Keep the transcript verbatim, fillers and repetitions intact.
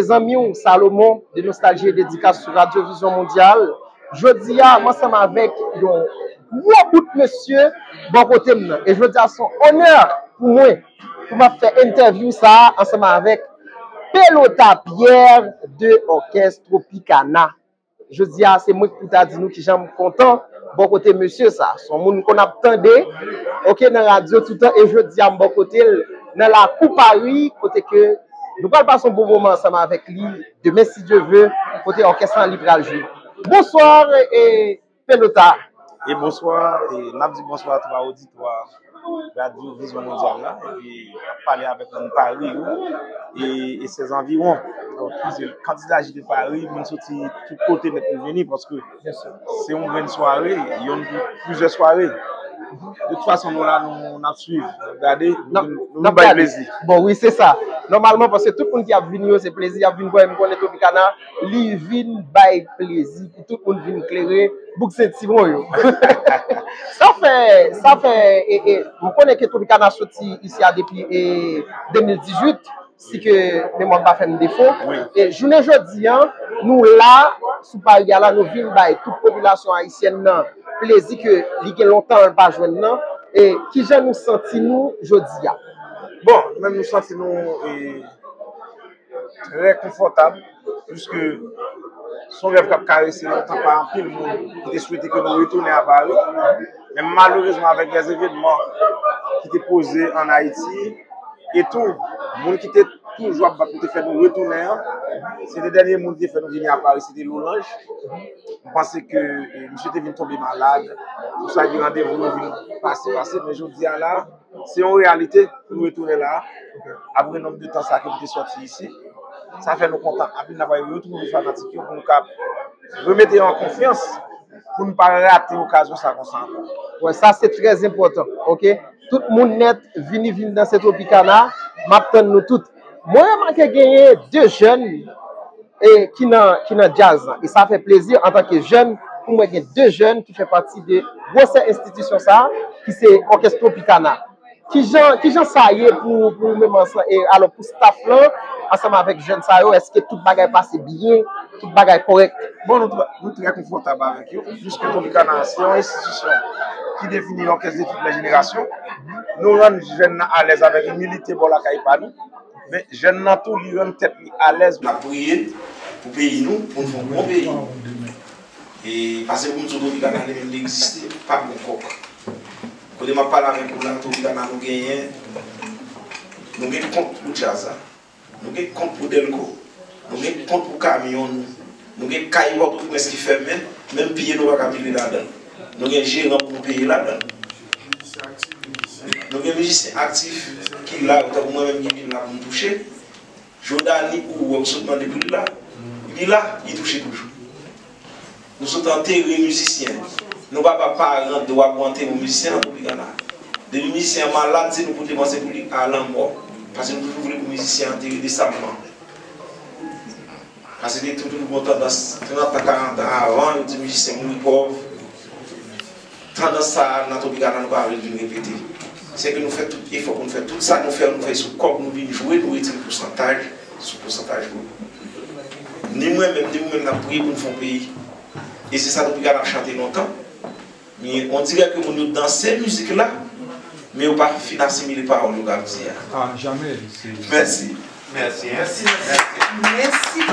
zanmi w Salomon de Nostalgie et Dédicace sou Radyo Vizyon Mondyal. Jodi a, m ansanm avèk yon gwo bout mesye bò kote m nan. E jodi a, se yon onè pou mwen, pou m ap fè entèvyou sa a ansanm avèk Pelota Pierre de Òkès Tropicana. Jodi a, se mwen ki pou ta di nou kijan m kontan bò kote mesye sa. Se yon moun m konn ap tande, oke, nan radyo toutan, e jodi a, m bò kote l nan lakou Pari, kote ke nou pral pase yon bon moman ansanm avèk li, demen, si Dye ve, kote òkès lan li pral jwe. Bonswa, e, Pelota. E bonswa, e n ap di bonswa a tout oditwa Radyo Vizyon Mondyal la, epi n ap pale avèk moun Pari yo, e, e ses environs. Donk, kantite laji de Pari, moun soti tout kote nèt pou vini, paske se yon grenn sware, youn pou plizyè sware. De tout fason, nou la, nou, n ap swiv, n ap gade, nou vin bay plezi. Bon, wi, se sa. Nòmalman, paske tout moun ki ap vini yo, se plezi y ap vin pran, m konnen Tropicana, li vin bay plezi pou tout moun vin klere bouk sentiwon yo. Sa fè, sa fè, e, e, m konnen ke Tropicana soti isi a depi, e, de mil dizuit, si ke memwa m pa fè m defo. Wi. E jounen jodi a, nou la, sou Pari a la, nou vin bay tout popilasyon ayisyèn nan plezi ke li gen lontan l pa jwenn nan. E kijan nou santi nou jodi a? Bon, nou menm nou santi nou, e, trè konfòtab, piske se yon rèv k ap karese lontan pa anpil moun ki te swete ke nou retounen a Pari. Men malerezman, avèk dè evenman ki te poze ann Ayiti, e tou, moun ki te toujou ap bat pou te fè nou retounen an, se te dènye moun ki te fè nou vini a Pari, se te Lolange. M panse ke, e, misye te vin tonbe malad, pou sa gen randevou yo vin pase, pase, men jodi a la, se yon reyalite pou nou retounen la, apre nonb de tan sa ke nou te sòti isi. Sa fè nou kontan anpil, n ap retwouve fanatik yo pou nou ka remete yo an konfyans, pou n pa rate okazyon sa konsa ankò. Wè, sa se trè enpòtan, oke? Tout moun nèt, vini, vin danse Tropicana, m ap tann nou tout. Mwen remake genyen de jèn, e, ki nan, ki nan djaz lan. E sa fè plezi antanke jèn pou mwen gen de jèn ki fè pati de gwosè enstitisyon sa a, ki se Òkès Tropicana. Kijan, kijan sa ye pou, pou ou menm ansanm, e alò pou staff lan, ansanm avèk jèn sa yo, èske tout bagay pase byen, tout bagay kòrèk? Bon, nou trè, nou trè konfòtab avèk yo, piske Tropicana se yon enstitisyon ki defini òkès de tout lè jenerasyon. Nou rann jèn nan alèz avèk imilite bò lakay pa nou. Men jèn nan tou, li rann tèt li alèz. N ap priye pou peyi nou, pou n fè yon bon peyi. E pase pou m di w Tropicana li menm li egziste, pa bon kòk. Kote m ap pale avèk ou la, Tropicana nou genyen, nou gen kont pou djaz la. Nou gen kont pou Dèlko. Nou gen kont pou kamyon nou. Nou gen kay Pòtoprens ki fèmen, menm pye nou pa ka mete ladan l. Nou gen jeran pou nou peye ladan l. Nou gen mizisyen aktif ki la, tankou mwen menm ki vin la pou m touche. Jodani ou wè m sot mande pou li la. Li la, li touche toujou. Nou sot antere mizisyen. Nou pa ba paran dwa pou antere yon mizisyen nan Tropicana. Depi mizisyen an malad, se nou pou depanse pou li a lanmò. Paske nou toujou vle pou mizisyen an antere desamman. Paske te toujou gon tandans, trant an, karant an avan, yo di mizisyen mouri pòv. Tandans sa a, nan Tropicana, nou pa vle l vin repete. Sèke nou fè tout efò pou nou fè tout sa nou fè, nou fè sou kòb, nou vin jwe, nou retire pousantaj sou pousantaj pou nou. Ni mwen menm, ni ou menm, n ap priye pou n fè yon peyi. E se sa Tropicana ap chante lontan. Men on dirè ke moun yo danse mizik la, men yo pa fin asimile pawòl yo k ap di a. Ah, jamè. Mèsi. Mèsi, mèsi, mèsi. Mèsi